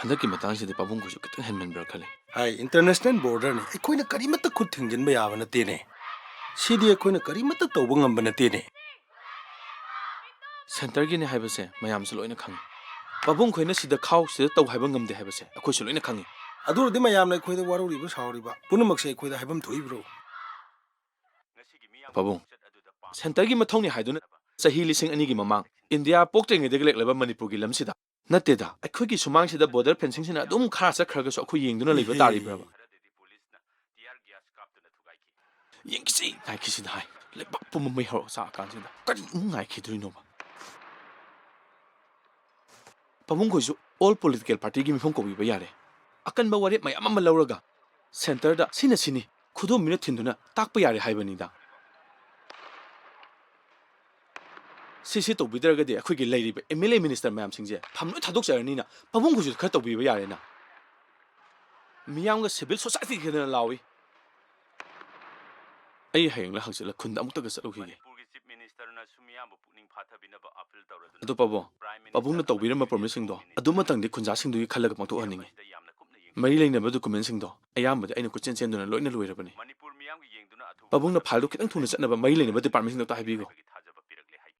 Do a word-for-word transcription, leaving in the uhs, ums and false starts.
ꯍꯟꯗꯛꯀꯤ ꯃꯇꯥꯡꯁꯤꯗꯤ ꯄꯥꯕꯨꯡ ꯈꯣꯏꯁꯨ ꯈꯤꯇꯪ ꯍꯦꯟꯃꯟꯕ꯭ꯔꯥ ꯈꯜꯂꯤ꯫ ꯍꯥꯏ, international borderꯅꯤ, ꯑꯩꯈꯣꯏꯅ ꯀꯔꯤꯃꯠꯇ ꯈꯨꯠ ꯊꯤꯡꯖꯤꯟꯕ ꯌꯥꯕ ꯅꯠꯇꯦꯅꯦ꯫ ꯁꯤꯗꯤ ꯑꯩꯈꯣꯏꯅ ꯀꯔꯤꯃꯠꯇ ꯇꯧꯕ ꯉꯝꯕ ꯅꯠꯇꯦꯅꯦ꯫ Centreꯒꯤꯅꯦ ꯍꯥꯏꯕꯁꯦ ꯃꯌꯥꯝꯁꯨ ꯂꯣꯏꯅ ꯈꯪꯉꯤ꯫ ꯄꯥꯕꯨꯡ ꯈꯣꯏꯅ ꯁꯤꯗ ꯈꯥꯎ, ꯁꯤꯗ ꯇꯧ ꯍꯥꯏꯕ ꯉꯝꯗꯦ ꯍꯥꯏꯕꯁꯦ ꯑꯩꯈꯣꯏꯁꯨ ꯂꯣꯏꯅ ꯈꯪꯉꯤ꯫ ꯑꯗꯨ ꯑꯣꯏꯔꯗꯤ ꯃꯌꯥꯝꯅ ꯑꯩꯈꯣꯏꯗ ꯋꯥꯔꯧꯔꯤꯕ, ꯁꯥꯎꯔꯤꯕ ꯄꯨꯝꯅꯃꯛꯁꯦ ꯑꯩꯈꯣꯏꯗ ꯍꯥꯏꯐꯝ ꯊꯣꯛꯏꯕ꯭ꯔꯣ? ꯄꯥꯕꯨꯡ, Centreꯒꯤ ꯃꯊꯧꯅꯤ ꯍꯥꯏꯗꯨꯅ ꯆꯍꯤ ꯂꯤꯁꯤꯡ ꯑꯅꯤꯒꯤ ꯃꯃꯥꯡ ꯏꯟꯗꯤꯌꯥ ꯄꯣꯛꯇ꯭ꯔꯤꯉꯩꯗꯒꯤ ꯂꯩꯔꯛꯂꯕ ꯃꯅꯤꯄꯨꯔꯒꯤ ꯂꯝꯁꯤꯗ ꯅꯠꯇꯦꯗ, ꯑꯩꯈꯣꯏꯒꯤ ꯁꯨꯃꯥꯡꯁꯤꯗ border fencingꯁꯤꯅ ꯑꯗꯨꯝ ꯈꯥꯔ ꯆꯠꯈ꯭ꯔꯒꯁꯨ ꯑꯩꯈꯣꯏ ꯌꯦꯡꯗꯨꯅ ꯂꯩꯕ ꯇꯥꯔꯤꯕ꯭ꯔꯕ? ꯌꯦꯡꯈꯤꯁꯤ, ꯉꯥꯏꯈꯤꯁꯤꯗ ꯍꯥꯏ꯫ ꯂꯩꯕꯥꯛ ꯄꯨꯝꯕ ꯃꯩ ꯍꯧꯔꯛꯑ ꯆꯥꯛꯑꯀꯥꯟꯁꯤꯗ ꯀꯔꯤ ꯑꯃꯨꯛ ꯉꯥꯏꯈꯤꯗꯣꯏꯅꯣꯕ? ꯄꯥꯕꯨꯡꯈꯣꯏꯁꯨ all political partyꯒꯤ ꯃꯤꯐꯝ ꯀꯧꯕꯤꯕ ꯌꯥꯔꯦ꯫ ꯑꯀꯟꯕ ꯋꯥꯔꯦꯞ ꯃꯌꯥꯝ ꯑꯃ ꯂꯧꯔꯒ centreꯗ ꯁꯤꯅ ꯁꯤꯅꯤ, ꯈꯨꯗꯣꯝꯕꯤꯅ ꯊꯤꯟꯗꯨꯅ ꯇꯥꯛꯄ ꯌꯥꯔꯦ ꯍꯥꯏꯕꯅꯤꯗ꯫ ꯁꯤꯁꯤ ꯇꯧꯕꯤꯗ꯭ꯔꯒꯗꯤ ꯑꯩꯈꯣꯏꯒꯤ ꯂꯩꯔꯤꯕ MLA minister ꯃꯌꯥꯝꯁꯤꯡꯁꯦ ꯐꯝ ꯂꯣꯏ ꯊꯥꯗꯣꯛꯆꯔꯅꯤꯅ ꯄꯥꯕꯨꯡꯈꯣꯏꯁꯨ ꯈꯔ ꯇꯧꯕꯤꯕ ꯌꯥꯔꯦꯅ꯫ ꯃꯤꯌꯥꯝꯒ civil society ꯈꯦꯗꯅ ꯂꯥꯎꯏ꯫ ꯑꯩ ꯍꯌꯦꯡꯂ ꯍꯪꯆꯤꯠꯂ ꯈꯨꯟꯗ ꯑꯃꯨꯛꯇꯒ ꯆꯠꯂꯨꯈꯤꯒꯦ꯫ ꯃꯅꯤꯄꯨꯔꯒꯤ Chief Ministerꯅꯁꯨ ꯃꯤꯌꯥꯝꯕꯨ ꯄꯨꯛꯅꯤꯡ ꯐꯥꯊꯕꯤꯅꯕ appeal ꯇꯧꯔꯗꯨꯅ ꯑꯗꯣ ꯄꯥꯕꯨꯡ, Prime Minister ꯄꯥꯕꯨꯡꯅ ꯇꯧꯕꯤꯔꯝꯕ ꯑꯃꯗꯤ promiseꯁꯤꯡꯗꯣ ꯇꯧꯅꯤꯡꯉꯤ꯫ ꯑꯗꯨꯃꯇꯪꯗꯤ ꯈꯨꯟꯖꯥꯁꯤꯡꯗꯨꯒꯤ ꯈꯜꯂꯒ ꯄꯥꯡꯊꯣꯛꯍꯟꯅꯤꯡꯉꯤ꯫ ꯃꯁꯤꯗ ꯌꯥꯝꯅ ꯀꯨꯞꯅ ꯌꯦꯡꯁꯤꯟꯕꯤꯌꯨ꯫ ꯃꯔꯤ ꯂꯩꯅꯕ documentꯁꯤꯡꯗꯣ ꯑꯌꯥꯝꯕꯗꯤ ꯑꯩꯅ ꯀꯣꯏꯆꯦꯟ ꯆꯦꯟꯗꯨꯅ ꯂꯣꯏꯅ ꯂꯣꯏꯔꯕꯅꯤ꯫ ꯃꯅꯤꯄꯨꯔ ꯃꯤꯌꯥꯝꯒꯤ ꯌꯦꯡꯗꯨꯅ ꯑꯊꯨꯕ ꯄꯥꯕꯨꯡꯅ fileꯗꯨ ꯈꯤꯇꯪ ꯊꯨꯅ ꯆꯠꯅꯕ ꯃꯔꯤ ꯂꯩꯅꯕ departmentꯁꯤꯡꯗ ꯑꯝꯇ ꯍꯥꯏꯕꯤꯈꯣ꯫